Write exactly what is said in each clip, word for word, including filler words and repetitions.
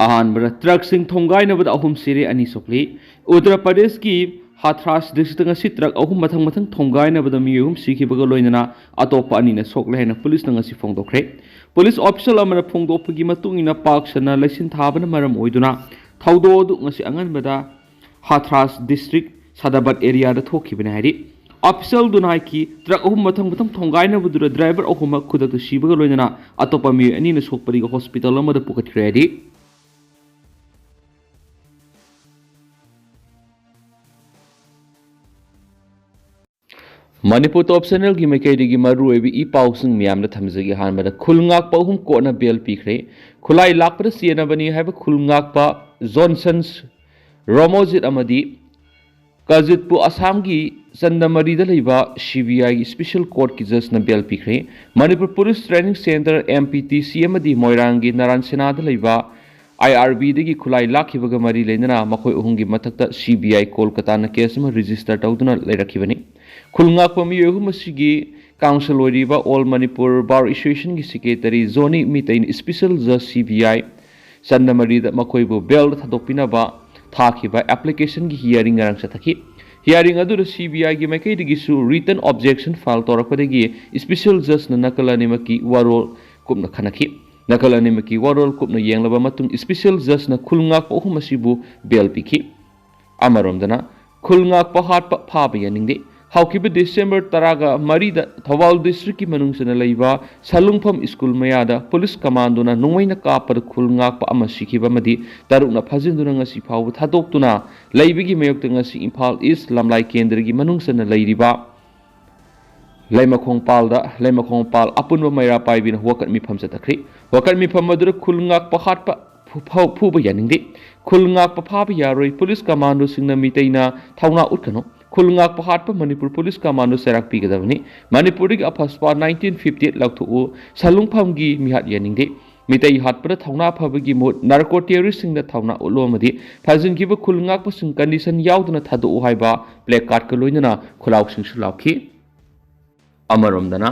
ꯑꯍꯥꯟꯕꯗ ꯇ꯭ꯔꯛꯁꯤꯡ ꯊꯣꯝꯒꯥꯏꯅꯕꯗ ꯑꯍꯨꯝ ꯁꯤꯔꯦ, ꯑꯅꯤ ꯁꯣꯛꯂꯤ꯫ ꯎꯠꯇꯔ ꯄ꯭ꯔꯗꯦꯁꯀꯤ ꯍꯥꯊ꯭ꯔꯥꯁ ꯗꯤꯁꯇ꯭ꯔꯤꯛꯇ ꯉꯁꯤ ꯇ꯭ꯔꯛ ꯑꯍꯨꯝ ꯃꯊꯪ ꯃꯊꯪ ꯊꯣꯝꯒꯥꯏꯅꯕꯗ ꯃꯤꯑꯣꯏ ꯑꯍꯨꯝ ꯁꯤꯈꯤꯕꯒ ꯂꯣꯏꯅꯅ ꯑꯇꯣꯞꯄ ꯑꯅꯤꯅ ꯁꯣꯛꯂꯦ ꯍꯥꯏꯅ ꯄꯨꯂꯤꯁꯅ ꯉꯁꯤ ꯐꯣꯡꯗꯣꯛꯈ꯭ꯔꯦ꯫ ꯄꯨꯂꯤꯁ ꯑꯣꯐꯤꯁꯤꯌꯦꯜ ꯑꯃꯅ ꯐꯣꯡꯗꯣꯛꯄꯒꯤ ꯃꯇꯨꯡ ꯏꯟꯅ ꯄꯥꯛ ꯁꯟꯅ ꯂꯩꯁꯤꯟ ꯊꯥꯕꯅ ꯃꯔꯝ ꯑꯣꯏꯗꯨꯅ ꯊꯧꯗꯣꯛ ꯑꯗꯨ ꯉꯁꯤ ꯑꯉꯟꯕꯗ ꯍꯥꯊ꯭ꯔꯥꯁ ꯗꯤꯁꯇ꯭ꯔꯤꯛ ꯁꯥꯗꯥꯕꯥꯗ ꯑꯦꯔꯤꯌꯥꯗ ꯊꯣꯛꯈꯤꯕꯅꯤ ꯍꯥꯏꯔꯤ꯫ ꯑꯣꯐꯤꯁꯤꯌꯦꯜꯗꯨꯅ ꯍꯥꯏꯈꯤ, ꯇ꯭ꯔꯛ ꯑꯍꯨꯝ ꯃꯊꯪ ꯃꯊꯪ ꯊꯣꯝꯒꯥꯏꯅꯕꯗꯨꯗ ꯗ꯭ꯔꯥꯏꯚꯔ ꯑꯍꯨꯝꯃꯛ ꯈꯨꯗꯛꯇ ꯁꯤꯕꯒ ꯂꯣꯏꯅꯅ ꯑꯇꯣꯞꯄ ꯃꯤꯑꯣꯏ ꯑꯅꯤꯅ ꯁꯣꯛꯄꯗꯒꯤ ꯍꯣꯁꯄꯤꯇꯥꯜ ꯑꯃꯗ ꯄꯨꯈꯠꯈ꯭ꯔꯦ ꯍꯥꯏꯔꯤ꯫ ꯃꯅꯤꯄꯨꯔ ꯇꯣꯞ ꯆꯦꯅꯦꯜꯒꯤ ꯃꯥꯏꯀꯩꯗꯒꯤ ꯃꯔꯨꯑꯣꯏꯕ ꯏ ꯄꯥꯎꯁꯤꯡ ꯃꯌꯥꯝꯗ ꯊꯝꯖꯒꯦ꯫ ꯑꯍꯥꯟꯕꯗ, ꯈꯨꯜ ꯉꯥꯛꯄ ꯑꯍꯨꯝ ꯀꯣꯔꯠꯅ ꯕꯦꯜ ꯄꯤꯈ꯭ꯔꯦ꯫ ꯈꯨꯠꯂꯥꯏ ꯂꯥꯛꯄꯗ ꯆꯦꯟꯅꯕꯅꯤ ꯍꯥꯏꯕ ꯈꯨꯜ ꯉꯥꯛꯄ ꯖꯣꯟꯁꯟ ꯔꯣꯃꯣꯖꯤꯠ ꯑꯃꯗꯤ ꯀꯖꯤꯠꯄꯨ ꯑꯁꯥꯝꯒꯤ ꯆꯟꯗꯃꯔꯤꯗ ꯂꯩꯕ ꯁꯤ ꯕꯤ ꯑꯥꯏꯒꯤ ꯏꯁꯄꯤꯁꯦꯜ ꯀꯣꯔꯠꯀꯤ ꯖꯖꯅ ꯕꯦꯜ ꯄꯤꯈ꯭ꯔꯦ꯫ Manipur police training centre, M P T C, ꯑꯃꯗꯤ ꯃꯣꯏꯔꯥꯡꯒꯤ ꯅꯥꯔꯥꯟ ꯁꯦꯅꯥꯗ ꯂꯩꯕ ꯑꯥꯏ ꯑꯥꯔ ꯕꯤꯗꯒꯤ ꯈꯨꯠꯂꯥꯏ ꯂꯥꯛꯈꯤꯕꯒ ꯃꯔꯤ ꯂꯩꯅꯅ ꯃꯈꯣꯏ ꯑꯍꯨꯝꯒꯤ ꯃꯊꯛꯇ ꯁꯤ ꯕꯤ ꯑꯥꯏ ꯀꯣꯜꯀꯇꯥꯅ ꯀꯦꯁ ꯑꯃ ꯔꯦꯖꯤꯁꯇꯔ ꯇꯧꯗꯨꯅ ꯂꯩꯔꯛꯈꯤꯕꯅꯤ꯫ ꯈꯨꯜ ꯉꯥꯛꯄ ꯃꯤꯑꯣꯏ ꯑꯍꯨꯝ ꯑꯁꯤꯒꯤ ꯀꯥꯎꯟꯁꯤꯜ ꯑꯣꯏꯔꯤꯕ ꯑꯣꯜ ꯃꯅꯤꯄꯨꯔ ꯕꯥꯔ ꯑꯦꯁꯣꯁꯤꯌꯦꯁꯟꯒꯤ ꯁꯦꯀ꯭ꯔꯦꯇꯔꯤ ꯖꯣꯅꯤ ꯃꯤꯇꯩꯅ ꯏꯁꯄꯤꯁꯦꯜ ꯖꯖ ꯁꯤ ꯕꯤ ꯑꯥꯏ ꯆꯟꯗꯃꯔꯤꯗ ꯃꯈꯣꯏꯕꯨ ꯕꯦꯜꯗ ꯊꯥꯗꯣꯛꯄꯤꯅꯕ ꯊꯥꯈꯤꯕ ꯑꯦꯄ꯭ꯂꯤꯀꯦꯁꯟꯒꯤ ꯍꯤꯌꯥꯔꯤꯡ ꯉꯔꯥꯡ ꯆꯠꯊꯈꯤ꯫ ꯍꯤꯌꯥꯔꯤꯡ ꯑꯗꯨꯗ ꯁꯤ ꯕꯤ ꯑꯥꯏꯒꯤ ꯃꯥꯏꯀꯩꯗꯒꯤꯁꯨ ꯔꯤꯇꯟ ꯑꯣꯕꯖꯦꯛꯁꯟ ꯐꯥꯏꯜ ꯇꯧꯔꯛꯄꯗꯒꯤ ꯏꯁꯄꯤꯁꯦꯜ ꯖꯖꯅ ꯅꯥꯀꯜ ꯑꯅꯤꯃꯛꯀꯤ ꯋꯥꯔꯣꯜ ꯀꯨꯞꯅ ꯈꯟꯅꯈꯤ꯫ ꯅꯥꯀꯜ ꯑꯅꯤꯃꯛꯀꯤ ꯋꯥꯔꯣꯜ ꯀꯨꯞꯅ ꯌꯦꯡꯂꯕ ꯃꯇꯨꯡ ꯏꯁꯄꯤꯁꯦꯜ ꯖꯖꯅ ꯈꯨꯜ ꯉꯥꯛꯄ ꯑꯍꯨꯝ ꯑꯁꯤꯕꯨ ꯕꯦꯜ ꯄꯤꯈꯤ꯫ ꯑꯃꯔꯣꯝꯗꯅ, ꯈꯨꯜ ꯉꯥꯛꯄ ꯍꯥꯠꯄ ꯐꯥꯕ ꯌꯥꯅꯤꯡꯗꯦ꯫ ꯍꯧꯈꯤꯕ ꯗꯤꯁꯦꯝꯕꯔ ꯇꯔꯥꯒ ꯃꯔꯤꯗ ꯊꯧꯕꯥꯜ ꯗꯤꯁꯇ꯭ꯔꯤꯛꯀꯤ ꯃꯅꯨꯡ ꯆꯟꯅ ꯂꯩꯕ ꯁꯂꯨꯡꯐꯝ ꯁ꯭ꯀꯨꯜ ꯃꯌꯥꯗ ꯄꯨꯂꯤꯁ ꯀꯃꯥꯟꯗꯣꯅ ꯅꯣꯡꯃꯩꯅ ꯀꯥꯞꯄꯗ ꯈꯨꯜ ꯉꯥꯛꯄ ꯑꯃ ꯁꯤꯈꯤꯕ ꯑꯃꯗꯤ ꯇꯔꯨꯛꯅ ꯐꯥꯖꯤꯟꯗꯨꯅ ꯉꯁꯤ ꯐꯥꯎꯕ ꯊꯥꯗꯣꯛꯇꯨꯅ ꯂꯩꯕꯒꯤ ꯃꯥꯌꯣꯛꯇ ꯉꯁꯤ ꯏꯝꯐꯥꯜ ꯏꯁ ꯂꯝꯂꯥꯏ ꯀꯦꯟꯗ꯭ꯔꯒꯤ ꯃꯅꯨꯡ ꯆꯟꯅ ꯂꯩꯔꯤꯕ ꯂꯩꯃꯈꯣꯡ ꯄꯥꯜꯗ ꯂꯩꯃꯈꯣꯡ ꯄꯥꯜ ꯑꯄꯨꯟꯕ ꯃꯩꯔꯥ ꯄꯥꯏꯕꯤꯅ ꯋꯥꯀꯠ ꯃꯤꯐꯝ ꯆꯠꯊꯈ꯭ꯔꯤ꯫ ꯋꯥꯀꯠ ꯃꯤꯐꯝ ꯑꯗꯨꯗ ꯈꯨꯜ ꯉꯥꯛꯄ ꯍꯥꯠꯄ ꯐꯨ-, ꯐꯥꯎ-, ꯐꯨꯕ ꯌꯥꯅꯤꯡꯗꯦ꯫ ꯈꯨꯜ ꯉꯥꯛꯄ ꯐꯥꯕ ꯌꯥꯔꯣꯏ꯫ ꯄꯨꯂꯤꯁ ꯀꯃꯥꯟꯗꯣꯁꯤꯡꯅ ꯃꯤꯇꯩꯅ ꯊꯧꯅꯥ ꯎꯠꯀꯅꯨ꯫ ꯈꯨꯜ ꯉꯥꯛꯄ ꯍꯥꯠꯄ ꯃꯅꯤꯄꯨꯔ ꯄꯨꯂꯤꯁ ꯀꯃꯥꯟꯗꯣ ꯆꯩꯔꯥꯛ ꯄꯤꯒꯗꯕꯅꯤ꯫ ꯃꯅꯤꯄꯨꯔꯗꯒꯤ ꯑꯐꯁꯄꯥ ꯅꯥꯏꯟꯇꯤꯟ ꯐꯤꯐꯇꯤ ꯑꯩꯠ ꯂꯧꯊꯣꯛꯎ꯫ ꯁꯂꯨꯡꯐꯝꯒꯤ ꯃꯤꯍꯥꯠ ꯌꯥꯅꯤꯡꯗꯦ꯫ ꯃꯤꯇꯩ ꯍꯥꯠꯄꯗ ꯊꯧꯅꯥ ꯐꯕꯒꯤ ꯃꯍꯨꯠ ꯅꯥꯔꯀꯣ ꯇꯦꯔꯣꯔꯤꯁꯁꯤꯡꯗ ꯊꯧꯅꯥ ꯎꯠꯂꯨ ꯑꯃꯗꯤ ꯐꯥꯖꯤꯟꯈꯤꯕ ꯈꯨꯜ ꯉꯥꯛꯄꯁꯤꯡ ꯀꯟꯗꯤꯁꯟ ꯌꯥꯎꯗꯅ ꯊꯥꯗꯣꯛꯎ ꯍꯥꯏꯕ ꯄ꯭ꯂꯦ ꯀꯥꯔꯗꯀ ꯂꯣꯏꯅꯅ ꯈꯣꯜꯂꯥꯎꯁꯤꯡꯁꯨ ꯂꯥꯎꯈꯤ꯫ ꯑꯃꯔꯣꯝꯗꯅ,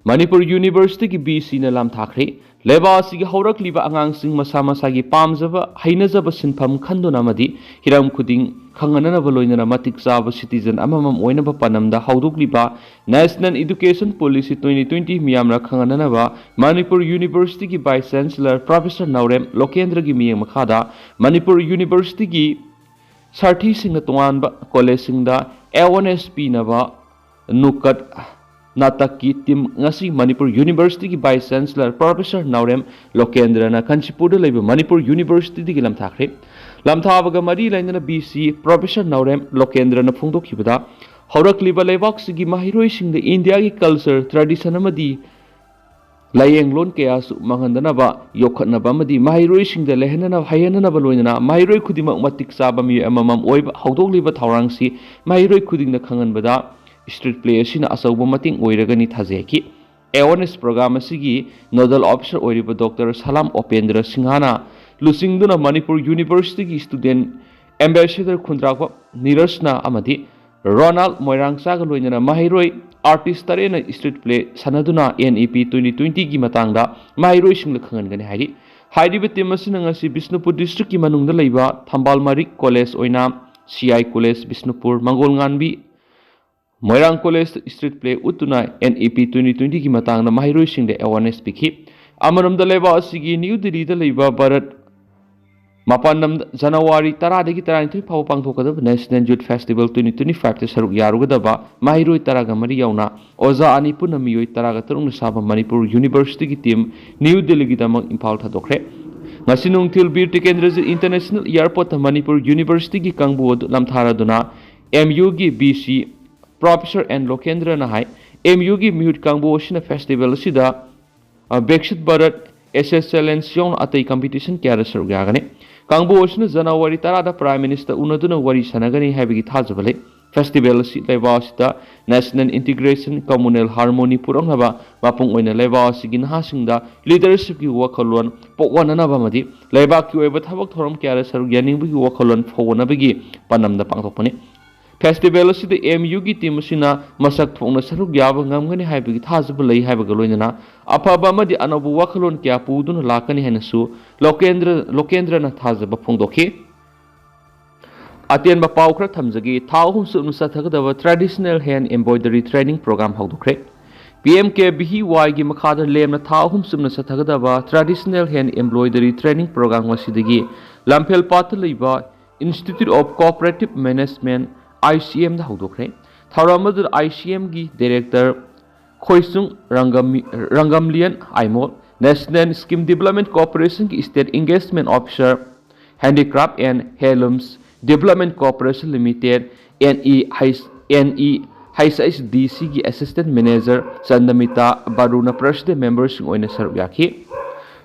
ꯃꯅꯤꯄꯨꯔ ꯌꯨꯅꯤꯚꯔꯁꯤꯇꯤꯒꯤ ꯕꯤ ꯁꯤꯅ ꯂꯥꯝꯊꯥꯈ꯭ꯔꯦ꯫ ꯂꯩꯕꯥꯛ ꯑꯁꯤꯒꯤ ꯍꯧꯔꯛꯂꯤꯕ ꯑꯉꯥꯡꯁꯤꯡ ꯃꯁꯥ ꯃꯁꯥꯒꯤ ꯄꯥꯝꯖꯕ, ꯍꯩꯅꯖꯕ ꯁꯤꯟꯐꯝ ꯈꯟꯗꯨꯅ ꯑꯃꯗꯤ ꯍꯤꯔꯝ ꯈꯨꯗꯤꯡ ꯈꯪꯍꯟꯅꯅꯕ ꯂꯣꯏꯅꯅ ꯃꯇꯤꯛ ꯆꯥꯕ citizen ꯑꯃꯃꯝ ꯑꯣꯏꯅꯕ ꯄꯥꯟꯗꯝꯗ ꯍꯧꯗꯣꯛꯂꯤꯕ National Education Policy twenty twenty ꯃꯤꯌꯥꯝꯅ ꯈꯪꯍꯟꯅꯅꯕ Manipur University ꯒꯤ Vice Chancellor Professor ꯅꯥꯎꯔꯦꯝ ꯂꯣꯀꯦꯟꯗ꯭ꯔꯒꯤ ꯃꯤꯠꯌꯦꯡ ꯃꯈꯥꯗ Manipur University ꯒꯤ ꯁꯥꯇ꯭ꯔꯤꯁꯤꯡꯅ ꯇꯣꯉꯥꯟꯕ college ꯁꯤꯡꯗ awareness ꯄꯤꯅꯕ ꯅꯨꯀꯠ ꯅꯥꯇꯛꯀꯤ team ꯉꯁꯤ Manipur University ꯒꯤ Vice Chancellor Professor ꯅꯥꯎꯔꯦꯝ ꯂꯣꯀꯦꯟꯗ꯭ꯔꯅ ꯀꯥꯟꯆꯤꯄꯨꯔꯗ ꯂꯩꯕ Manipur University ꯗꯒꯤ ꯂꯝꯊꯥꯈ꯭ꯔꯦ꯫ ꯂꯝꯊꯥꯕꯒ ꯃꯔꯤ ꯂꯩꯅꯅ VC Professor ꯅꯥꯎꯔꯦꯝ ꯂꯣꯀꯦꯟꯗ꯭ꯔꯅ ꯐꯣꯡꯗꯣꯛꯈꯤꯕꯗ, ꯍꯧꯔꯛꯂꯤꯕ ꯂꯩꯕꯥꯛꯁꯤꯒꯤ ꯃꯍꯩꯔꯣꯏꯁꯤꯡꯗ ꯏꯟꯗꯤꯌꯥꯒꯤ culture, tradition ꯑꯃꯗꯤ ꯂꯥꯏꯌꯦꯡꯂꯣꯟ ꯀꯌꯥꯁꯨ ꯃꯥꯡꯍꯟꯗꯅꯕ ꯌꯣꯛꯈꯠꯅꯕ ꯑꯃꯗꯤ ꯃꯍꯩꯔꯣꯏꯁꯤꯡꯗ ꯂꯩꯍꯟꯅꯅꯕ, ꯍꯩꯍꯟꯅꯅꯕ ꯂꯣꯏꯅꯅ ꯃꯍꯩꯔꯣꯏ ꯈꯨꯗꯤꯡꯃꯛ ꯃꯇꯤꯛ ꯆꯥꯕ ꯃꯤꯑꯣꯏ ꯑꯃꯃꯝ ꯑꯣꯏꯕ ꯍꯧꯗꯣꯛꯂꯤꯕ ꯊꯧꯔꯥꯡꯁꯤ ꯃꯍꯩꯔꯣꯏ ꯈꯨꯗꯤꯡꯗ ꯈꯪꯍꯟꯕꯗ street play ꯑꯁꯤꯅ ꯑꯆꯧꯕ ꯃꯇꯦꯡ ꯑꯣꯏꯔꯒꯅꯤ ꯊꯥꯖꯩ ꯍꯥꯏꯈꯤ꯫ Awareness program ꯑꯁꯤꯒꯤ nodal officer ꯑꯣꯏꯔꯤꯕ Doctor ꯁꯂꯥꯝ ꯑꯣꯄꯦꯟꯗ꯭ꯔ ꯁꯤꯡꯍꯅ ꯂꯨꯆꯤꯡꯗꯨꯅ Manipur University ꯒꯤ student ambassador ꯈꯨꯟꯗ꯭ꯔꯥꯛꯄꯝ ꯅꯤꯔꯖꯅ ꯑꯃꯗꯤ ꯔꯣꯅꯥꯜ ꯃꯣꯏꯔꯥꯡꯆꯥꯒ ꯂꯣꯏꯅꯅ ꯃꯍꯩꯔꯣꯏ artist ꯇꯔꯦꯠꯅ street play ꯁꯥꯟꯅꯗꯨꯅ NEP twenty twenty ꯒꯤ ꯃꯇꯥꯡꯗ ꯃꯍꯩꯔꯣꯏꯁꯤꯡꯗ ꯈꯪꯍꯟꯒꯅꯤ ꯍꯥꯏꯔꯤ꯫ ꯍꯥꯏꯔꯤꯕ team ꯑꯁꯤꯅ ꯉꯁꯤ ꯕꯤꯁꯅꯨꯄꯨꯔ district ꯀꯤ ꯃꯅꯨꯡꯗ ꯂꯩꯕ ꯊꯝꯕꯥꯜ ꯃꯔꯤꯛ college ꯑꯣꯏꯅ CI college ꯕꯤꯁꯅꯨꯄꯨꯔ, ꯃꯪꯒꯣꯜ ꯉꯥꯟꯕꯤ ꯃꯣꯏꯔꯥꯡ college ꯇ street play ꯎꯠꯇꯨꯅ NEP twenty twenty ꯒꯤ ꯃꯇꯥꯡꯗ ꯃꯍꯩꯔꯣꯏꯁꯤꯡꯗ awareness ꯄꯤꯈꯤ꯫ ꯑꯃꯔꯣꯝꯗ ꯂꯩꯕꯥꯛ ꯑꯁꯤꯒꯤ ꯅ꯭ꯌꯨ ꯗꯤꯜꯂꯤꯗ ꯂꯩꯕ ꯚꯥꯔꯠ ꯃꯄꯥꯟ ꯂꯝꯗ ꯖꯅꯋꯥꯔꯤ ꯇꯔꯥꯗꯒꯤ ꯇꯔꯥꯅꯤꯊꯣꯏ ꯐꯥꯎꯕ ꯄꯥꯡꯊꯣꯛꯀꯗꯕ National Youth Festival twenty twenty five ꯇ ꯁꯔꯨꯛ ꯌꯥꯔꯨꯒꯗꯕ ꯃꯍꯩꯔꯣꯏ ꯇꯔꯥꯒ ꯃꯔꯤ ꯌꯥꯎꯅ ꯑꯣꯖꯥ ꯑꯅꯤ ꯄꯨꯟꯅ ꯃꯤꯑꯣꯏ ꯇꯔꯥꯒ ꯇꯔꯨꯛꯅ ꯁꯥꯕ ꯃꯅꯤꯄꯨꯔ University ꯒꯤ team ꯅ꯭ꯌꯨ ꯗꯤꯜꯂꯤꯒꯤꯗꯃꯛ ꯏꯝꯐꯥꯜ ꯊꯥꯗꯣꯛꯈ꯭ꯔꯦ꯫ ꯉꯁꯤ ꯅꯨꯡꯊꯤꯜ ꯕꯤꯔ ꯇꯤꯀꯦꯟꯗ꯭ꯔꯖꯤꯠ International Airport ꯇ ꯃꯅꯤꯄꯨꯔ University ꯒꯤ ꯀꯥꯡꯕꯨ ꯑꯗꯨ ꯂꯝꯊꯥꯔꯗꯨꯅ MU ꯒꯤ VC Professor ꯑꯦꯟ ꯂꯣꯀꯦꯟꯗ꯭ꯔꯅ ꯍꯥꯏ, MU ꯒꯤ ꯃꯤꯍꯨꯠ ꯀꯥꯡꯕꯨ ꯑꯁꯤꯅ festival ꯑꯁꯤꯗ ꯑ, ꯕꯤꯛꯁꯤꯠ ꯚꯥꯔꯠ, Asia Challenge ꯌꯥꯎꯅ ꯑꯇꯩ competition ꯀꯌꯥꯗ ꯁꯔꯨꯛ ꯌꯥꯒꯅꯤ꯫ ꯀꯥꯡꯕꯨ ꯑꯁꯤꯅ ꯖꯅꯋꯥꯔꯤ ꯇꯔꯥꯗ Prime Minister ꯎꯅꯗꯨꯅ ꯋꯥꯔꯤ ꯁꯥꯟꯅꯒꯅꯤ ꯍꯥꯏꯕꯒꯤ ꯊꯥꯖꯕ ꯂꯩ꯫ Festival ꯑꯁꯤ ꯂꯩꯕꯥꯛ ꯑꯁꯤꯗ national integration, communal harmony ꯄꯨꯔꯛꯅꯕ, ꯃꯄꯨꯡ ꯑꯣꯏꯅ ꯂꯩꯕꯥꯛ ꯑꯁꯤꯒꯤ ꯅꯍꯥꯁꯤꯡꯗ leadership ꯀꯤ ꯋꯥꯈꯜꯂꯣꯟ ꯄꯣꯛꯍꯟꯅꯅꯕ ꯑꯃꯗꯤ ꯂꯩꯕꯥꯛꯀꯤ ꯑꯣꯏꯕ ꯊꯕꯛ ꯊꯧꯔꯝ ꯀꯌꯥꯗ ꯁꯔꯨꯛ ꯌꯥꯅꯤꯡꯕꯒꯤ ꯋꯥꯈꯜꯂꯣꯟ ꯐꯥꯎꯅꯕꯒꯤ ꯄꯥꯟꯗꯝꯗ ꯄꯥꯡꯊꯣꯛꯄꯅꯤ꯫ ꯐꯦꯁꯇꯤꯚꯦꯜ ꯑꯁꯤꯗ ꯑꯦꯝ ꯌꯨꯒꯤ ꯇꯤꯝ ꯑꯁꯤꯅ ꯃꯁꯛ ꯊꯣꯛꯅ ꯁꯔꯨꯛ ꯌꯥꯕ ꯉꯝꯒꯅꯤ ꯍꯥꯏꯕꯒꯤ ꯊꯥꯖꯕ ꯂꯩ ꯍꯥꯏꯕꯒ ꯂꯣꯏꯅꯅ ꯑꯐꯕ ꯑꯃꯗꯤ ꯑꯅꯧꯕ ꯋꯥꯈꯜꯂꯣꯟ ꯀꯌꯥ ꯄꯨꯗꯨꯅ ꯂꯥꯛꯀꯅꯤ ꯍꯥꯏꯅꯁꯨ ꯂꯣꯀꯦꯟꯗ꯭ꯔ ꯂꯣꯀꯦꯟꯗ꯭ꯔꯅ ꯊꯥꯖꯕ ꯐꯣꯡꯗꯣꯛꯈꯤ꯫ ꯑꯇꯦꯟꯕ ꯄꯥꯎ ꯈꯔ ꯊꯝꯖꯒꯦ꯫ ꯊꯥ ꯑꯍꯨꯝ ꯆꯨꯞꯅ ꯆꯠꯊꯒꯗꯕ Traditional Hand Embroidery Training Program ꯍꯧꯗꯣꯛꯈ꯭ꯔꯦ꯫ ꯄꯤ ꯑꯦꯝ ꯀꯦ ꯚꯤ ꯋꯥꯏꯒꯤ ꯃꯈꯥꯗ ꯂꯦꯝꯅ ꯊꯥ ꯑꯍꯨꯝ ꯆꯨꯞꯅ ꯆꯠꯊꯒꯗꯕ Traditional Hand Embroidery Training Program ꯑꯁꯤꯗꯒꯤ ꯂꯝꯐꯦꯜ ꯄꯥꯠꯇ ꯂꯩꯕ Institute of Cooperative Management, I C M ꯗ ꯍꯧꯗꯣꯛꯈ꯭ꯔꯦ꯫ ꯊꯧꯔꯝ ꯑꯗꯨꯗ I C M ꯒꯤ director Khoisung Rangam-, Rangamlien Aimol, National Scheme Development Corporation ꯒꯤ State Engagement Officer, Handicraft and Handlooms Development Corporation Limited, N E H-, N E H H D C ꯒꯤ Assistant Manager ꯆꯟꯗꯃꯤꯇꯥ ꯕꯥꯔꯨꯅ President member ꯁꯤꯡ ꯑꯣꯏꯅ ꯁꯔꯨꯛ ꯌꯥꯈꯤ꯫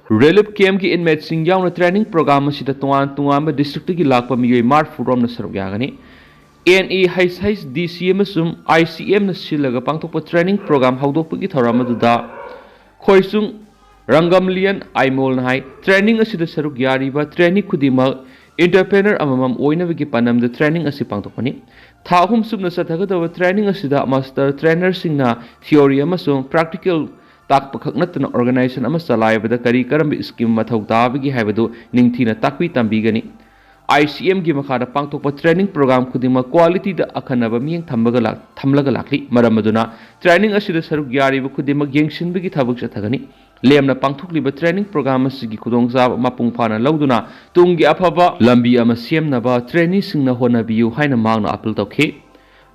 Relief camp ꯀꯤ inmate ꯁꯤꯡ ꯌꯥꯎꯅ training program ꯑꯁꯤꯗ ꯇꯣꯉꯥꯟ ꯇꯣꯉꯥꯟꯕ district ꯇꯒꯤ ꯂꯥꯛꯄ ꯃꯤꯑꯣꯏ ꯃꯔꯤꯐꯨ ꯔꯣꯝꯅ ꯁꯔꯨꯛ ꯌꯥꯒꯅꯤ꯫ N E H H D C ꯑꯃꯁꯨꯡ I C M ꯅ ꯁꯤꯜꯂꯒ ꯄꯥꯡꯊꯣꯛꯄ training program ꯍꯧꯗꯣꯛꯄꯒꯤ ꯊꯧꯔꯝ ꯑꯗꯨꯗ ꯈꯣꯏꯁꯨꯡ ꯔꯪꯒꯝꯂꯤꯌꯟ ꯑꯥꯏꯃꯣꯜꯅ ꯍꯥꯏ, training ꯑꯁꯤꯗ ꯁꯔꯨꯛ ꯌꯥꯔꯤꯕ trainee ꯈꯨꯗꯤꯡꯃꯛ entrepreneur ꯑꯃꯃꯝ ꯑꯣꯏꯅꯕꯒꯤ ꯄꯥꯟꯗꯝꯗ training ꯑꯁꯤ ꯄꯥꯡꯊꯣꯛꯄꯅꯤ꯫ ꯊꯥ ꯑꯍꯨꯝ ꯆꯨꯞꯅ ꯆꯠꯊꯒꯗꯕ training ꯑꯁꯤꯗ master trainer ꯁꯤꯡꯅ theory ꯑꯃꯁꯨꯡ practical ꯇꯥꯛꯄ ꯈꯛ ꯅꯠꯇꯅ organization ꯑꯃ ꯆꯂꯥꯏꯕꯗ ꯀꯔꯤ ꯀꯔꯝꯕ scheme ꯃꯊꯧ ꯇꯥꯕꯒꯦ ꯍꯥꯏꯕꯗꯨ ꯅꯤꯡꯊꯤꯅ ꯇꯥꯛꯄꯤ ꯇꯝꯕꯤꯒꯅꯤ꯫ I C M ꯒꯤ ꯃꯈꯥꯗ ꯄꯥꯡꯊꯣꯛꯄ training program ꯈꯨꯗꯤꯡꯃꯛ quality ꯗ ꯑꯈꯟꯅꯕ ꯃꯤꯠꯌꯦꯡ ꯊꯝꯕꯒ ꯂꯥꯛ-, ꯊꯝꯂꯒ ꯂꯥꯛꯂꯤ꯫ ꯃꯔꯝ ꯑꯗꯨꯅ training ꯑꯁꯤꯗ ꯁꯔꯨꯛ ꯌꯥꯔꯤꯕ ꯈꯨꯗꯤꯡꯃꯛ ꯌꯦꯡꯁꯤꯟꯕꯒꯤ ꯊꯕꯛ ꯆꯠꯊꯒꯅꯤ꯫ ꯂꯦꯝꯅ ꯄꯥꯡꯊꯣꯛꯂꯤꯕ training program ꯑꯁꯤꯒꯤ ꯈꯨꯗꯣꯡꯆꯥꯕ ꯃꯄꯨꯡ ꯐꯥꯅ ꯂꯧꯗꯨꯅ ꯇꯨꯡꯒꯤ ꯑꯐꯕ ꯂꯝꯕꯤ ꯑꯃ ꯁꯦꯝꯅꯕ trainee ꯁꯤꯡꯅ ꯍꯣꯠꯅꯕꯤꯌꯨ ꯍꯥꯏꯅ ꯃꯍꯥꯛꯅ appeal ꯇꯧꯈꯤ꯫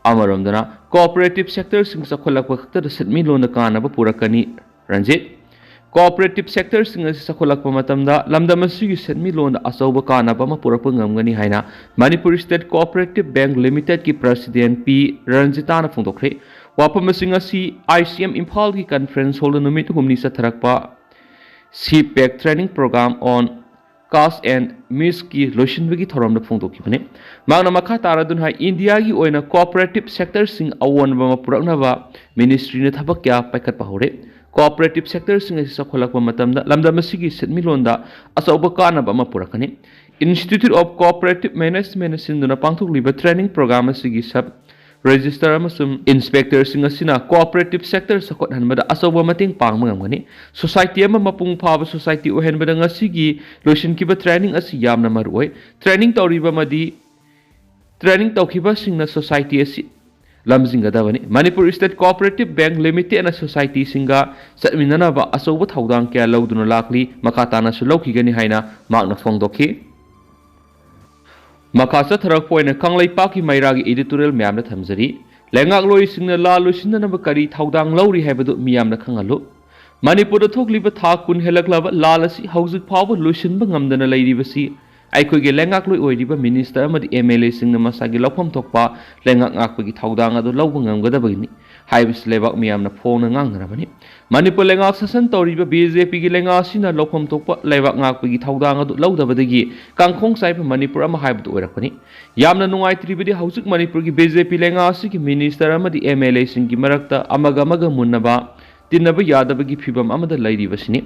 ꯑꯃꯔꯣꯝꯗꯅ, cooperative sector ꯁꯤꯡ ꯆꯥꯎꯈꯠꯂꯛꯄ ꯈꯛꯇꯗ ꯁꯦꯟꯃꯤꯠꯂꯣꯟꯗ ꯀꯥꯟꯅꯕ ꯄꯨꯔꯛꯀꯅꯤ꯫ ꯔꯟꯖꯤꯠ, cooperative sector ꯁꯤꯡ ꯑꯁꯤ ꯆꯥꯎꯈꯠꯂꯛꯄ ꯃꯇꯝꯗ ꯂꯝꯗꯝ ꯑꯁꯤꯒꯤ ꯁꯦꯟꯃꯤꯠꯂꯣꯟꯗ ꯑꯆꯧꯕ ꯀꯥꯟꯅꯕ ꯑꯃ ꯄꯨꯔꯛꯄ ꯉꯝꯒꯅꯤ ꯍꯥꯏꯅ Manipur State Cooperative Bank Limited ꯀꯤ President ꯄꯤ ꯔꯟꯖꯤꯇꯥꯅ ꯐꯣꯡꯗꯣꯛꯈ꯭ꯔꯦ꯫ ꯋꯥꯐꯝꯁꯤꯡ ꯑꯁꯤ I C M ꯏꯝꯐꯥꯜꯒꯤ conference hall ꯗ ꯅꯨꯃꯤꯠ ꯍꯨꯝꯅꯤ ꯆꯠꯊꯔꯛꯄ C PAC training program on Cash and Meals ꯀꯤ ꯂꯣꯏꯁꯤꯟꯕꯒꯤ ꯊꯧꯔꯝꯗ ꯐꯣꯡꯗꯣꯛꯈꯤꯕꯅꯤ꯫ ꯃꯍꯥꯛꯅ ꯃꯈꯥ ꯇꯥꯔꯗꯨꯅ ꯍꯥꯏ, ꯏꯟꯗꯤꯌꯥꯒꯤ ꯑꯣꯏꯅ cooperative sector ꯁꯤꯡ ꯑꯑꯣꯟꯕ ꯑꯃ ꯄꯨꯔꯛꯅꯕ ministry ꯅ ꯊꯕꯛ ꯀꯌꯥ ꯄꯥꯏꯈꯠꯄ ꯍꯧꯔꯦ꯫ Cooperative sector ꯁꯤꯡ ꯑꯁꯤ ꯆꯥꯎꯈꯠꯂꯛꯄ ꯃꯇꯝꯗ ꯂꯝꯗꯝ ꯑꯁꯤꯒꯤ ꯁꯦꯟꯃꯤꯠꯂꯣꯟꯗ ꯑꯆꯧꯕ ꯀꯥꯟꯅꯕ ꯑꯃ ꯄꯨꯔꯛꯀꯅꯤ꯫ Institute of Cooperative Management ꯁꯤꯟꯗꯨꯅ ꯄꯥꯡꯊꯣꯛꯂꯤꯕ training program ꯑꯁꯤꯒꯤ sub register ꯑꯃꯁꯨꯡ inspector ꯁꯤꯡ ꯑꯁꯤꯅ cooperative sector ꯆꯥꯎꯈꯠꯍꯟꯕꯗ ꯑꯆꯧꯕ ꯃꯇꯦꯡ ꯄꯥꯡꯕ ꯉꯝꯒꯅꯤ꯫ Society ꯑꯃ ꯃꯄꯨꯡ ꯐꯥꯕ society ꯑꯣꯏꯍꯟꯕꯗ ꯉꯁꯤꯒꯤ ꯂꯣꯏꯁꯤꯟꯈꯤꯕ training ꯑꯁꯤ ꯌꯥꯝꯅ ꯃꯔꯨꯑꯣꯏ꯫ Training ꯇꯧꯔꯤꯕ ꯑꯃꯗꯤ training ꯇꯧꯈꯤꯕꯁꯤꯡꯅ society ꯑꯁꯤ ꯂꯝꯖꯤꯡꯒꯗꯕꯅꯤ꯫ Manipur State Cooperative Bank Limited ꯅ society ꯁꯤꯡꯒ ꯆꯠꯃꯤꯟꯅꯅꯕ ꯑꯆꯧꯕ ꯊꯧꯗꯥꯡ ꯀꯌꯥ ꯂꯧꯗꯨꯅ ꯂꯥꯛꯂꯤ, ꯃꯈꯥ ꯇꯥꯅꯁꯨ ꯂꯧꯈꯤꯒꯅꯤ ꯍꯥꯏꯅ ꯃꯍꯥꯛꯅ ꯐꯣꯡꯗꯣꯛꯈꯤ꯫ ꯃꯈꯥ ꯆꯠꯊꯔꯛꯄ ꯑꯣꯏꯅ ꯀꯪꯂꯩꯄꯥꯛꯀꯤ ꯃꯩꯔꯥꯒꯤ editorial ꯃꯌꯥꯝꯗ ꯊꯝꯖꯔꯤ꯫ ꯂꯩꯉꯥꯛꯂꯣꯏꯁꯤꯡꯅ ꯂꯥꯜ ꯂꯣꯏꯁꯤꯟꯅꯅꯕ ꯀꯔꯤ ꯊꯧꯗꯥꯡ ꯂꯧꯔꯤ ꯍꯥꯏꯕꯗꯨ ꯃꯤꯌꯥꯝꯅ ꯈꯪꯍꯜꯂꯨ꯫ ꯃꯅꯤꯄꯨꯔꯗ ꯊꯣꯛꯂꯤꯕ ꯊꯥ ꯀꯨꯟ ꯍꯦꯜꯂꯛꯂꯕ ꯂꯥꯜ ꯑꯁꯤ ꯍꯧꯖꯤꯛ ꯐꯥꯎꯕ ꯂꯣꯏꯁꯤꯟꯕ ꯉꯝꯗꯅ ꯂꯩꯔꯤꯕꯁꯤ ꯑꯩꯈꯣꯏꯒꯤ ꯂꯩꯉꯥꯛꯂꯣꯏ ꯑꯣꯏꯔꯤꯕ minister ꯑꯃꯗꯤ MLA ꯁꯤꯡꯅ ꯃꯁꯥꯒꯤ ꯂꯧꯐꯝ ꯊꯣꯛꯄ ꯂꯩꯉꯥꯛ ꯉꯥꯛꯄꯒꯤ ꯊꯧꯗꯥꯡ ꯑꯗꯨ ꯂꯧꯕ ꯉꯝꯒꯗꯕꯒꯤꯅꯤ ꯍꯥꯏꯕꯁꯤ ꯂꯩꯕꯥꯛ ꯃꯤꯌꯥꯝꯅ ꯐꯣꯡꯅ ꯉꯥꯡꯅꯔꯕꯅꯤ꯫ ꯃꯅꯤꯄꯨꯔ ꯂꯩꯉꯥꯛ ꯁꯥꯁꯟ ꯇꯧꯔꯤꯕ BJP ꯒꯤ ꯂꯩꯉꯥꯛ ꯑꯁꯤꯅ ꯂꯧꯐꯝ ꯊꯣꯛꯄ ꯂꯩꯕꯥꯛ ꯉꯥꯛꯄꯒꯤ ꯊꯧꯗꯥꯡ ꯑꯗꯨ ꯂꯧꯗꯕꯗꯒꯤ ꯀꯥꯡꯈꯣꯡ ꯆꯥꯏꯕ ꯃꯅꯤꯄꯨꯔ ꯑꯃ ꯍꯥꯏꯕꯗꯨ ꯑꯣꯏꯔꯛꯄꯅꯤ꯫ ꯌꯥꯝꯅ ꯅꯨꯡꯉꯥꯏꯇ꯭ꯔꯤꯕꯗꯤ ꯍꯧꯖꯤꯛ ꯃꯅꯤꯄꯨꯔꯒꯤ BJP ꯂꯩꯉꯥꯛ ꯑꯁꯤꯒꯤ minister ꯑꯃꯗꯤ MLA ꯁꯤꯡꯒꯤ ꯃꯔꯛꯇ ꯑꯃꯒ ꯑꯃꯒ ꯃꯨꯟꯅꯕ, ꯇꯤꯟꯅꯕ ꯌꯥꯗꯕꯒꯤ ꯐꯤꯕꯝ ꯑꯃꯗ ꯂꯩꯔꯤꯕꯁꯤꯅꯤ꯫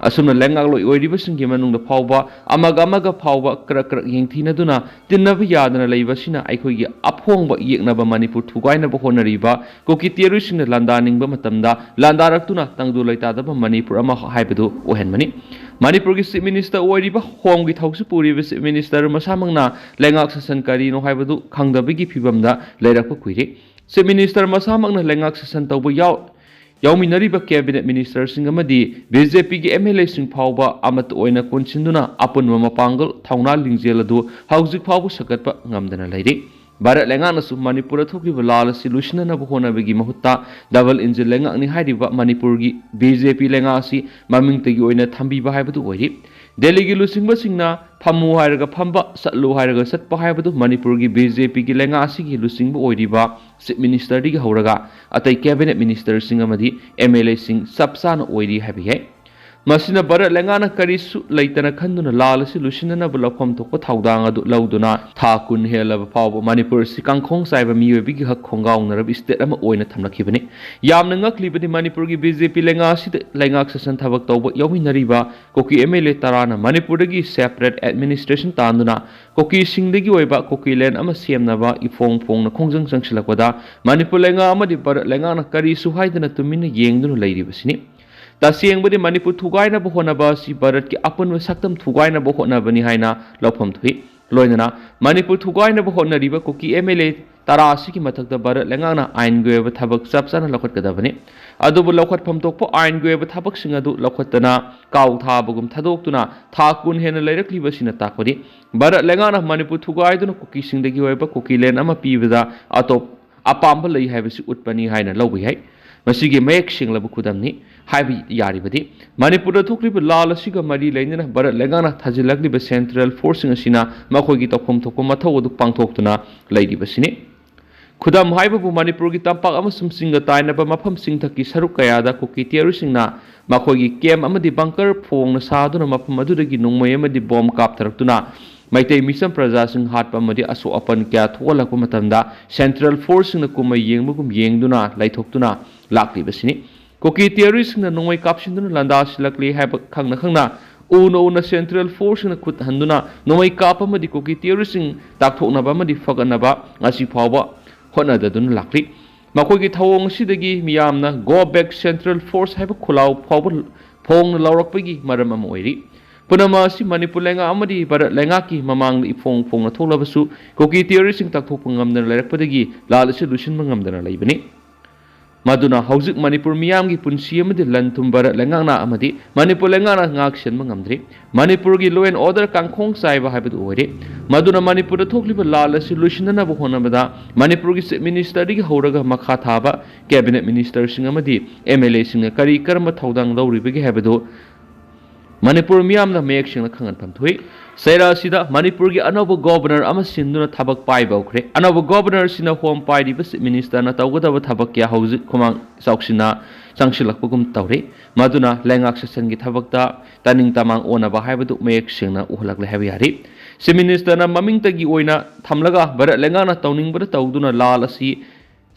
ꯑꯁꯨꯝꯅ ꯂꯩꯉꯥꯛꯂꯣꯏ ꯑꯣꯏꯔꯤꯕꯁꯤꯡꯒꯤ ꯃꯅꯨꯡꯗ ꯐꯥꯎꯕ ꯑꯃꯒ ꯑꯃꯒ ꯐꯥꯎꯕ ꯀ꯭ꯔꯛ ꯀ꯭ꯔꯛ ꯌꯦꯡꯊꯤꯅꯗꯨꯅ ꯇꯤꯟꯅꯕ ꯌꯥꯗꯅ ꯂꯩꯕꯁꯤꯅ ꯑꯩꯈꯣꯏꯒꯤ ꯑꯐꯣꯡꯕ ꯌꯦꯛꯅꯕ ꯃꯅꯤꯄꯨꯔ ꯊꯨꯒꯥꯏꯅꯕ ꯍꯣꯠꯅꯔꯤꯕ ꯀꯨꯀꯤ ꯇꯦꯔꯣꯔꯤꯁꯁꯤꯡꯅ ꯂꯥꯟꯗꯥꯅꯤꯡꯕ ꯃꯇꯝꯗ ꯂꯥꯟꯗꯥꯔꯛꯇꯨꯅ ꯇꯪꯗꯨ ꯂꯩꯇꯥꯗꯕ ꯃꯅꯤꯄꯨꯔ ꯑꯃ ꯍꯥꯏꯕꯗꯨ ꯑꯣꯏꯍꯟꯕꯅꯤ꯫ ꯃꯅꯤꯄꯨꯔꯒꯤ Chief Minister ꯑꯣꯏꯔꯤꯕ, ꯍꯣꯝꯒꯤ ꯊꯧꯁꯤ ꯄꯨꯔꯤꯕ Chief Minister ꯃꯁꯥꯃꯛꯅ ꯂꯩꯉꯥꯛ ꯁꯥꯁꯟ ꯀꯔꯤꯅꯣ ꯍꯥꯏꯕꯗꯨ ꯈꯪꯗꯕꯒꯤ ꯐꯤꯕꯝꯗ ꯂꯩꯔꯛꯄ ꯀꯨꯏꯔꯦ꯫ Chief Minister ꯃꯁꯥꯃꯛꯅ ꯂꯩꯉꯥꯛ ꯁꯥꯁꯟ ꯇꯧꯕ ꯌꯥꯎ-, ꯌꯥꯎꯃꯤꯟꯅꯔꯤꯕ cabinet minister ꯁꯤꯡ ꯑꯃꯗꯤ BJP ꯒꯤ MLA ꯁꯤꯡ ꯐꯥꯎꯕ ꯑꯃꯠꯇ ꯑꯣꯏꯅ ꯀꯣꯟꯁꯤꯟꯗꯨꯅ ꯑꯄꯨꯟꯕ ꯃꯄꯥꯡꯒꯜ, ꯊꯧꯅꯥ, ꯂꯤꯡꯖꯦꯜ ꯑꯗꯨ ꯍꯧꯖꯤꯛ ꯐꯥꯎꯕ ꯁꯥꯒꯠꯄ ꯉꯝꯗꯅ ꯂꯩꯔꯤ꯫ ꯚꯥꯔꯠ ꯂꯩꯉꯥꯛꯅꯁꯨ ꯃꯅꯤꯄꯨꯔꯗ ꯊꯣꯛꯂꯤꯕ ꯂꯥꯜ ꯑꯁꯤ ꯂꯣꯏꯁꯤꯟꯅꯅꯕ ꯍꯣꯠꯅꯕꯒꯤ ꯃꯍꯨꯠꯇ double engine ꯂꯩꯉꯥꯛꯅꯤ ꯍꯥꯏꯔꯤꯕ ꯃꯅꯤꯄꯨꯔꯒꯤ BJP ꯂꯩꯉꯥꯛ ꯑꯁꯤ ꯃꯃꯤꯡꯇꯒꯤ ꯑꯣꯏꯅ ꯊꯝꯕꯤꯕ ꯍꯥꯏꯕꯗꯨ ꯑꯣꯏꯔꯤ꯫ ꯗꯦꯜꯂꯤꯒꯤ ꯂꯨꯆꯤꯡꯕꯁꯤꯡꯅ ꯐꯝꯃꯨ ꯍꯥꯏꯔꯒ ꯐꯝꯕ, ꯆꯠꯂꯨ ꯍꯥꯏꯔꯒ ꯆꯠꯄ ꯍꯥꯏꯕꯗꯨ ꯃꯅꯤꯄꯨꯔꯒꯤ BJP ꯒꯤ ꯂꯩꯉꯥꯛ ꯑꯁꯤꯒꯤ ꯂꯨꯆꯤꯡꯕ ꯑꯣꯏꯔꯤꯕ Chief Minister ꯗꯒꯤ ꯍꯧꯔꯒ ꯑꯇꯩ cabinet minister ꯁꯤꯡ ꯑꯃꯗꯤ MLA ꯁꯤꯡ ꯆꯞ ꯆꯥꯅ ꯑꯣꯏꯔꯤ ꯍꯥꯏꯕ ꯌꯥꯏ꯫ ꯃꯁꯤꯅ ꯚꯥꯔꯠ ꯂꯩꯉꯥꯛꯅ ꯀꯔꯤꯁꯨ ꯂꯩꯇꯅ ꯈꯟꯗꯨꯅ ꯂꯥꯜ ꯑꯁꯤ ꯂꯣꯏꯁꯤꯟꯅꯅꯕ ꯂꯧꯐꯝ ꯊꯣꯛꯄ ꯊꯧꯗꯥꯡ ꯑꯗꯨ ꯂꯧꯗꯨꯅ ꯊꯥ ꯀꯨꯟ ꯍꯦꯜꯂꯕ ꯐꯥꯎꯕ ꯃꯅꯤꯄꯨꯔ ꯑꯁꯤ ꯀꯥꯡꯈꯣꯡ ꯆꯥꯏꯕ ꯃꯤꯑꯣꯏꯕꯒꯤ ꯍꯛ ꯈꯣꯡꯒꯥꯎꯅꯔꯕ state ꯑꯃ ꯑꯣꯏꯅ ꯊꯝꯂꯛꯈꯤꯕꯅꯤ꯫ ꯌꯥꯝꯅ ꯉꯛꯂꯤꯕꯗꯤ ꯃꯅꯤꯄꯨꯔꯒꯤ BJP ꯂꯩꯉꯥꯛ ꯑꯁꯤꯗ ꯂꯩꯉꯥꯛ ꯁꯥꯁꯟ ꯊꯕꯛ ꯇꯧꯕ ꯌꯥꯎꯃꯤꯟꯅꯔꯤꯕ ꯀꯨꯀꯤ MLA ꯇꯔꯥꯅ ꯃꯅꯤꯄꯨꯔꯗꯒꯤ separate administration ꯇꯥꯟꯗꯨꯅ ꯀꯨꯀꯤꯁꯤꯡꯗꯒꯤ ꯑꯣꯏꯕ ꯀꯨꯀꯤꯂꯦꯟ ꯑꯃ ꯁꯦꯝꯅꯕ ꯏꯐꯣꯡ ꯐꯣꯡꯅ ꯈꯣꯡꯖꯪ ꯆꯪꯁꯤꯜꯂꯛꯄꯗ ꯃꯅꯤꯄꯨꯔ ꯂꯩꯉꯥꯛ ꯑꯃꯗꯤ ꯚꯥꯔꯠ ꯂꯩꯉꯥꯛꯅ ꯀꯔꯤꯁꯨ ꯍꯥꯏꯗꯅ ꯇꯨꯃꯤꯟꯅ ꯌꯦꯡꯗꯨꯅ ꯂꯩꯔꯤꯕꯁꯤꯅꯤ꯫ ꯇꯁꯦꯡꯕꯗꯤ ꯃꯅꯤꯄꯨꯔ ꯊꯨꯒꯥꯏꯅꯕ ꯍꯣꯠꯅꯕ ꯑꯁꯤ ꯚꯥꯔꯠꯀꯤ ꯑꯄꯨꯟꯕ ꯁꯛꯇꯝ ꯊꯨꯒꯥꯏꯅꯕ ꯍꯣꯠꯅꯕꯅꯤ ꯍꯥꯏꯅ ꯂꯧꯐꯝ ꯊꯣꯛꯏ꯫ ꯂꯣꯏꯅꯅ ꯃꯅꯤꯄꯨꯔ ꯊꯨꯒꯥꯏꯅꯕ ꯍꯣꯠꯅꯔꯤꯕ ꯀꯨꯀꯤ MLA ꯇꯔꯥ ꯑꯁꯤꯒꯤ ꯃꯊꯛꯇ ꯚꯥꯔꯠ ꯂꯩꯉꯥꯛꯅ ꯑꯥꯏꯟꯒꯤ ꯑꯣꯏꯕ ꯊꯕꯛ ꯆꯞ ꯆꯥꯅ ꯂꯧꯈꯠꯀꯗꯕꯅꯤ꯫ ꯑꯗꯨꯕꯨ ꯂꯧꯈꯠꯐꯝ ꯊꯣꯛꯄ ꯑꯥꯏꯟꯒꯤ ꯑꯣꯏꯕ ꯊꯕꯛꯁꯤꯡ ꯑꯗꯨ ꯂꯧꯈꯠꯇꯅ ꯀꯥꯎ ꯊꯥꯕꯒꯨꯝ ꯊꯥꯗꯣꯛꯇꯨꯅ ꯊꯥ ꯀꯨꯟ ꯍꯦꯟꯅ ꯂꯩꯔꯛꯂꯤꯕ ꯑꯁꯤꯅ ꯇꯥꯛꯄꯗꯤ ꯚꯥꯔꯠ ꯂꯩꯉꯥꯛꯅ ꯃꯅꯤꯄꯨꯔ ꯊꯨꯒꯥꯏꯗꯨꯅ ꯀꯨꯀꯤꯁꯤꯡꯗꯒꯤ ꯑꯣꯏꯕ ꯀꯨꯀꯤꯂꯦꯟ ꯑꯃ ꯄꯤꯕꯗ ꯑꯇꯣꯞ ꯑꯄꯥꯝꯕ ꯂꯩ ꯍꯥꯏꯕꯁꯤ ꯎꯠꯄꯅꯤ ꯍꯥꯏꯅ ꯂꯧꯕ ꯌꯥꯏ꯫ ꯃꯁꯤꯒꯤ ꯃꯌꯦꯛ ꯁꯦꯡꯂꯕ ꯈꯨꯗꯝꯅꯤ꯫ ꯍꯥꯏꯕ ꯌꯥꯔꯤꯕꯗꯤ ꯃꯅꯤꯄꯨꯔꯗ ꯊꯣꯛꯂꯤꯕ ꯂꯥꯜ ꯑꯁꯤꯒ ꯃꯔꯤ ꯂꯩꯅꯅ ꯚꯥꯔꯠ ꯂꯩꯉꯥꯛꯅ ꯊꯥꯖꯤꯜꯂꯛꯂꯤꯕ central forceꯁꯤꯡ ꯑꯁꯤꯅ ꯃꯈꯣꯏꯒꯤ ꯇꯧꯐꯝ ꯊꯣꯛꯄ ꯃꯊꯧ ꯑꯗꯨ ꯄꯥꯡꯊꯣꯛꯇꯨꯅ ꯂꯩꯔꯤꯕꯁꯤꯅꯤ꯫ ꯈꯨꯗꯝ ꯍꯥꯏꯕꯕꯨ ꯃꯅꯤꯄꯨꯔꯒꯤ ꯇꯝꯄꯥꯛ ꯑꯃꯁꯨꯡ ꯆꯤꯡꯒ ꯇꯥꯏꯅꯕ ꯃꯐꯝꯁꯤꯡ ꯊꯛꯀꯤ ꯁꯔꯨꯛ ꯀꯌꯥꯗ ꯀꯨꯀꯤ terroristꯁꯤꯡꯅ ꯃꯈꯣꯏꯒꯤ camp ꯑꯃꯗꯤ bunker ꯐꯣꯡꯅ ꯁꯥꯗꯨꯅ ꯃꯐꯝ ꯑꯗꯨꯗꯒꯤ ꯅꯣꯡꯃꯩ ꯑꯃꯗꯤ bomb ꯀꯥꯞꯊꯔꯛꯇꯨꯅ ꯃꯩꯇꯩ ꯃꯤꯆꯝ ꯄ꯭ꯔꯖꯥꯁꯤꯡ ꯍꯥꯠꯄ ꯑꯃꯗꯤ ꯑꯁꯣꯛ ꯑꯄꯟ ꯀꯌꯥ ꯊꯣꯛꯍꯜꯂꯛꯄ ꯃꯇꯝꯗ central forceꯁꯤꯡꯅ ꯀꯨꯝꯃꯩ ꯌꯦꯡꯕꯒꯨꯝ ꯌꯦꯡꯗꯨꯅ ꯂꯩꯊꯣꯛꯇꯨꯅ ꯂꯥꯛꯂꯤꯕꯁꯤꯅꯤ꯫ ꯀꯨꯀꯤ terroristꯁꯤꯡꯅ ꯅꯣꯡꯃꯩ ꯀꯥꯞꯁꯤꯟꯗꯨꯅ ꯂꯥꯟꯗꯥꯁꯤꯜꯂꯛꯂꯤ ꯍꯥꯏꯕ ꯈꯪꯅ ꯈꯪꯅ ꯎꯅ ꯎꯅ central forceꯁꯤꯡꯅ ꯈꯨꯠ ꯍꯟꯗꯨꯅ ꯅꯣꯡꯃꯩ ꯀꯥꯞꯄ ꯑꯃꯗꯤ ꯀꯨꯀꯤ terroristꯁꯤꯡ ꯇꯥꯛꯊꯣꯛꯅꯕ ꯑꯃꯗꯤ ꯐꯒꯠꯅꯕ ꯉꯁꯤ ꯐꯥꯎꯕ ꯍꯣꯠꯅꯗꯗꯨꯅ ꯂꯥꯛꯂꯤ꯫ ꯃꯈꯣꯏꯒꯤ ꯊꯧꯑꯣꯡ ꯑꯁꯤꯗꯒꯤ ꯃꯤꯌꯥꯝꯅ "Go back central force" ꯍꯥꯏꯕ ꯈꯨꯜꯂꯥꯎ ꯐꯥꯎꯕ ꯐꯣꯡꯅ ꯂꯥꯎꯔꯛꯄꯒꯤ ꯃꯔꯝ ꯑꯃ ꯑꯣꯏꯔꯤ꯫ ꯄꯨꯝꯅꯃꯛ ꯑꯁꯤ ꯃꯅꯤꯄꯨꯔ ꯂꯩꯉꯥꯛ ꯑꯃꯗꯤ ꯚꯥꯔꯠ ꯂꯩꯉꯥꯛꯀꯤ ꯃꯃꯥꯡꯗ ꯏꯐꯣꯡ ꯐꯣꯡꯅ ꯊꯣꯛꯂꯕꯁꯨ ꯀꯨꯀꯤ terroristꯁꯤꯡ ꯇꯥꯛꯊꯣꯛꯄ ꯉꯝꯗꯅ ꯂꯩꯔꯛꯄꯗꯒꯤ ꯂꯥꯜ ꯑꯁꯤ ꯂꯣꯏꯁꯤꯟꯕ ꯉꯝꯗꯅ ꯂꯩꯕꯅꯤ꯫ ꯃꯗꯨꯅ ꯍꯧꯖꯤꯛ ꯃꯅꯤꯄꯨꯔ ꯃꯤꯌꯥꯝꯒꯤ ꯄꯨꯟꯁꯤ ꯑꯃꯗꯤ ꯂꯟ ꯊꯨꯝ ꯚꯥꯔꯠ ꯂꯩꯉꯥꯛꯅ ꯑꯃꯗꯤ ꯃꯅꯤꯄꯨꯔ ꯂꯩꯉꯥꯛꯅ ꯉꯥꯛ ꯁꯦꯟꯕ ꯉꯝꯗ꯭ꯔꯤ꯫ ꯃꯅꯤꯄꯨꯔꯒꯤ law and order ꯀꯥꯡꯈꯣꯡ ꯆꯥꯏꯕ ꯍꯥꯏꯕꯗꯨ ꯑꯣꯏꯔꯦ꯫ ꯃꯗꯨꯅ ꯃꯅꯤꯄꯨꯔꯗ ꯊꯣꯛꯂꯤꯕ ꯂꯥꯜ ꯑꯁꯤ ꯂꯣꯏꯁꯤꯟꯅꯅꯕ ꯍꯣꯠꯅꯕꯗ ꯃꯅꯤꯄꯨꯔꯒꯤ Chief Ministerꯗꯒꯤ ꯍꯧꯔꯒ ꯃꯈꯥ ꯊꯥꯕ cabinet ministerꯁꯤꯡ ꯑꯃꯗꯤ MLAꯁꯤꯡꯅ ꯀꯔꯤ ꯀꯔꯝꯕ ꯊꯧꯗꯥꯡ ꯂꯧꯔꯤꯕꯒꯦ ꯍꯥꯏꯕꯗꯨ ꯃꯅꯤꯄꯨꯔ ꯃꯤꯌꯥꯝꯅ ꯃꯌꯦꯛ ꯁꯦꯡꯅ ꯈꯪꯍꯟꯐꯝ ꯊꯣꯛꯏ꯫ ꯆꯩꯔꯥ ꯑꯁꯤꯗ ꯃꯅꯤꯄꯨꯔꯒꯤ ꯑꯅꯧꯕ ꯒꯣꯕꯔꯅꯔ ꯑꯃ ꯁꯤꯟꯗꯨꯅ ꯊꯕꯛ ꯄꯥꯏꯕ ꯍꯧꯈ꯭ꯔꯦ꯫ ꯑꯅꯧꯕ ꯒꯣꯕꯔꯅꯔ ꯑꯁꯤꯅ ꯍꯣꯝ ꯄꯥꯏꯔꯤꯕ ꯆꯤꯐ ꯃꯤꯅꯤꯁꯇꯔꯅ ꯇꯧꯒꯗꯕ ꯊꯕꯛ ꯀꯌꯥ ꯍꯧꯖꯤꯛ ꯈꯨꯃꯥꯡ ꯆꯥꯎꯁꯤꯟꯅ ꯆꯪꯁꯤꯜꯂꯛꯄꯒꯨꯝ ꯇꯧꯔꯦ꯫ ꯃꯗꯨꯅ ꯂꯩꯉꯥꯛ ꯁꯦꯁꯟꯒꯤ ꯊꯕꯛꯇ ꯇꯥꯅꯤꯡ ꯇꯃꯥꯡ ꯑꯣꯟꯅꯕ ꯍꯥꯏꯕꯗꯨ ꯃꯌꯦꯛ ꯁꯦꯡꯅ ꯎꯍꯜꯂꯛꯂꯦ ꯍꯥꯏꯕ ꯌꯥꯔꯦ꯫ ꯆꯤꯐ ꯃꯤꯅꯤꯁꯇꯔꯅ ꯃꯃꯤꯡꯇꯒꯤ ꯑꯣꯏꯅ ꯊꯝꯂꯒ ꯚꯥꯔꯠ ꯂꯩꯉꯥꯛꯅ ꯇꯧꯅꯤꯡꯕꯗ ꯇꯧꯗꯨꯅ ꯂꯥꯜ ꯑꯁꯤ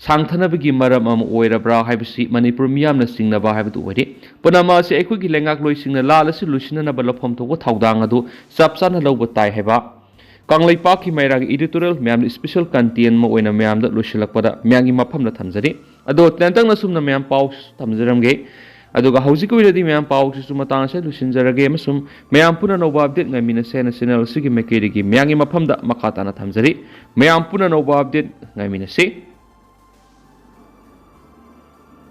ꯁꯥꯡꯊꯅꯕꯒꯤ ꯃꯔꯝ ꯑꯃ ꯑꯣꯏꯔꯕ꯭ꯔꯥ ꯍꯥꯏꯕꯁꯤ ꯃꯅꯤꯄꯨꯔ ꯃꯤꯌꯥꯝꯅ ꯆꯤꯡꯅꯕ ꯍꯥꯏꯕꯗꯨ ꯑꯣꯏꯔꯦ꯫ ꯄꯨꯝꯅꯃꯛ ꯑꯁꯤ ꯑꯩꯈꯣꯏꯒꯤ ꯂꯩꯉꯥꯛꯂꯣꯏꯁꯤꯡꯅ ꯂꯥꯜ ꯑꯁꯤ ꯂꯣꯏꯁꯤꯟꯅꯅꯕ ꯂꯧꯐꯝ ꯊꯣꯛꯄ ꯊꯧꯗꯥꯡ ꯑꯗꯨ ꯆꯞ ꯆꯥꯅ ꯂꯧꯕ ꯇꯥꯏ ꯍꯥꯏꯕ ꯀꯪꯂꯩꯄꯥꯛꯀꯤ ꯃꯩꯔꯥꯒꯤ editorial ꯃꯌꯥꯝꯅ special content ꯑꯃ ꯑꯣꯏꯅ ꯃꯌꯥꯝꯗ ꯂꯣꯏꯁꯤꯜꯂꯛꯄꯗ ꯃꯌꯥꯝꯒꯤ ꯃꯐꯝꯗ ꯊꯝꯖꯔꯤ꯫ ꯑꯗꯣ ꯇꯦꯟꯇꯛꯅ ꯁꯨꯝꯅ ꯃꯌꯥꯝ ꯄꯥꯎ ꯊꯝꯖꯔꯝꯒꯦ꯫ ꯑꯗꯨꯒ ꯍꯧꯖꯤꯛꯀꯤ ꯑꯣꯏꯅꯗꯤ ꯃꯌꯥꯝ ꯄꯥꯎꯁꯤꯁꯨ ꯃꯇꯥꯡ ꯑꯁꯤꯗ ꯂꯣꯏꯁꯤꯟꯖꯔꯒꯦ ꯑꯃꯁꯨꯡ ꯃꯌꯥꯝ ꯄꯨꯟꯅ ꯑꯅꯧꯕ update ꯉꯥꯏꯃꯤꯟꯅꯁꯦ ꯍꯥꯏꯅ channel ꯑꯁꯤꯒꯤ ꯃꯥꯏꯀꯩꯗꯒꯤ ꯃꯌꯥꯝꯒꯤ ꯃꯐꯝꯗ ꯃꯈꯥ ꯇꯥꯅ ꯊꯝꯖꯔꯤ꯫ ꯃꯌꯥꯝ ꯄꯨꯟꯅ ꯑꯅꯧꯕ update ꯉꯥꯏꯃꯤꯟꯅꯁꯤ꯫